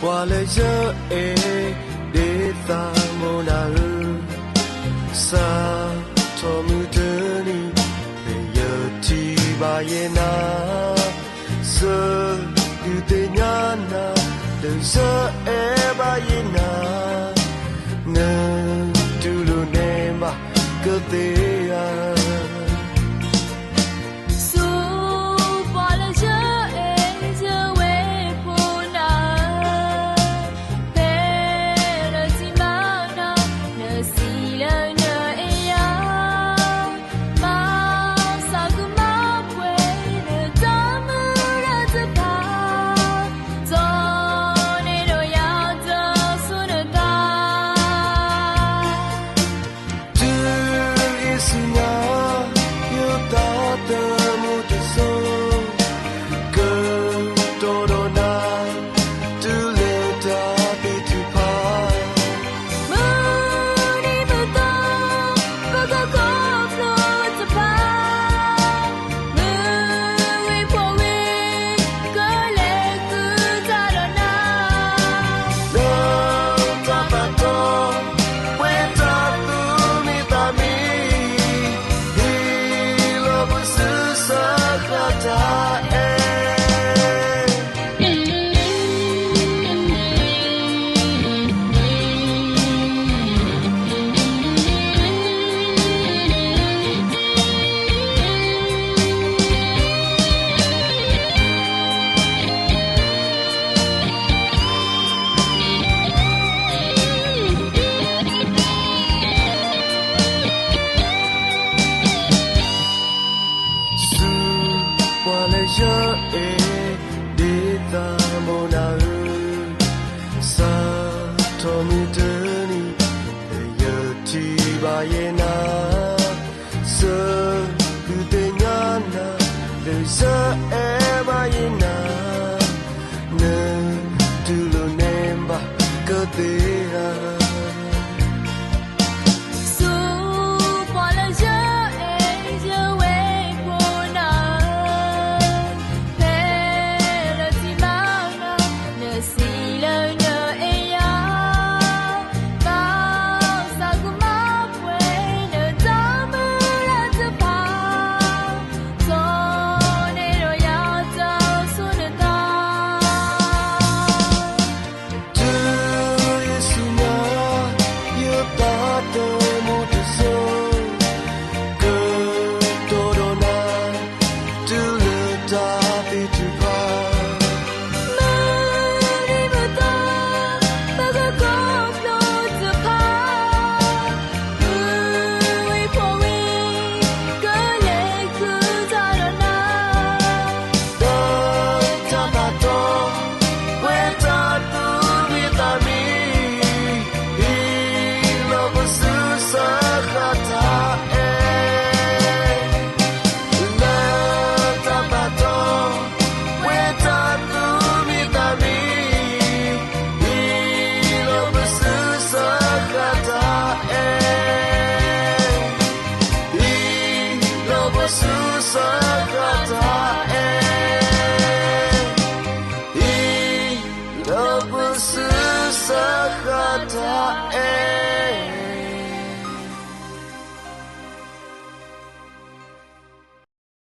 ပှၤလၢယအဲၣ်ဒိးသးမိၢ်နၤဧၢ, စးထီၣ်မုၢ်တနံၤ လၢယထံၣ်ဘၣ်ယဲနၤ, စၢ်ဒုးသ့ၣ်ညါနၤ လၢယအဲၣ်ဘၣ်ယဲနၤ, နတူၢ်လိာ်န့ၢ်ဘၣ်ကသ့ဧါ. ဆူပှၤလၢယအဲၣ်ယဝဲၢ်ဖိနၤ, ဖဲလၢထံၣ်မၤနၤ နစံးလၢနအဲၣ်ယၤ, မၤသးကမၤပှဲၤနတၢ်မုၢ်လၢ်တဖၣ်, တိၢ်န့ၢ်ဒီးယၤတစိၤနသး တုၤယ့ၣ်ၡူးညါ ယသးသမူတစိၤ, ကတီၤဒီးနၤ တုၤလၢတၢ်သ့ၣ်ထုးဖး, မုၢ်နံၤမုၢ်သီ ပကခီဖျိတဖၣ်, မုၢ်ဝ့ၤဖှီၣ်ဝ့ၤ ကလဲၤဃုာ်တၢ်ဒီးနၤ, လၢတၢ်ပာ်တီ ပှဲၤတၢ်သူၣ်မံသးမံ, ဟ့ၣ်လီၤပစုစၢဃာ်တၢ်အဲၣ် ဆူပှၤလၢယအဲၣ်ဒိးသးမိၢ်နၤဧၢ, စးထီၣ်မုၢ်တနံၤ လၢယထံၣ်ဘၣ်ယဲနၤ, စၢ်ဒုးသ့ၣ်ညါနၤ လၢယအဲၣ်ဘၣ်ယဲနၤ, နတူၢ်လိာ်န့ၢ်ဘၣ်ကသ့ဧါ. ဆူပှၤလၢယအဲၣ်ယဝဲၢ်ဖိနၤ, ဖဲလၢထံၣ်မၤနၤ နစံးလၢနအဲၣ်ယၤ, မၤသးကမၤပှဲၤနတၢ်မုၢ်လၢ်တဖၣ်, တိၢ်န့ၢ်ဒီးယၤတစိၤနသး တုၤယ့ၣ်ၡူးညါ ယသးသမူတစိၤ, ကတီၤဒီးနၤ တုၤလၢတၢ်သ့ၣ်ထုးဖး, မုၢ်နံၤမုၢ်သီ ပကခီဖျိတဖၣ်, မုၢ်ဝ့ၤဖှီၣ်ဝ့ၤ ကလဲၤဃုာ်တၢ်ဒီးနၤ, ဒီးတၢ်ပာ်တီ ပှဲၤတၢ်သူၣ်မံသးမံ, ဟ့ၣ်လီၤပစုစၢဃာ်တၢ်အဲၣ်, လၢတၢ်ပာ်တီ ပှဲၤတၢ်သူၣ်မံသးမံ, ဟ့ၣ်လီၤပစုစၢဃာ်တၢ်အဲၣ်, ဟ့ၣ်လီၤပစုစၢဃာ်တၢ်အဲၣ်, ဟ့ၣ်လီၤပစုစၢဃာ်တၢ်အဲၣ်.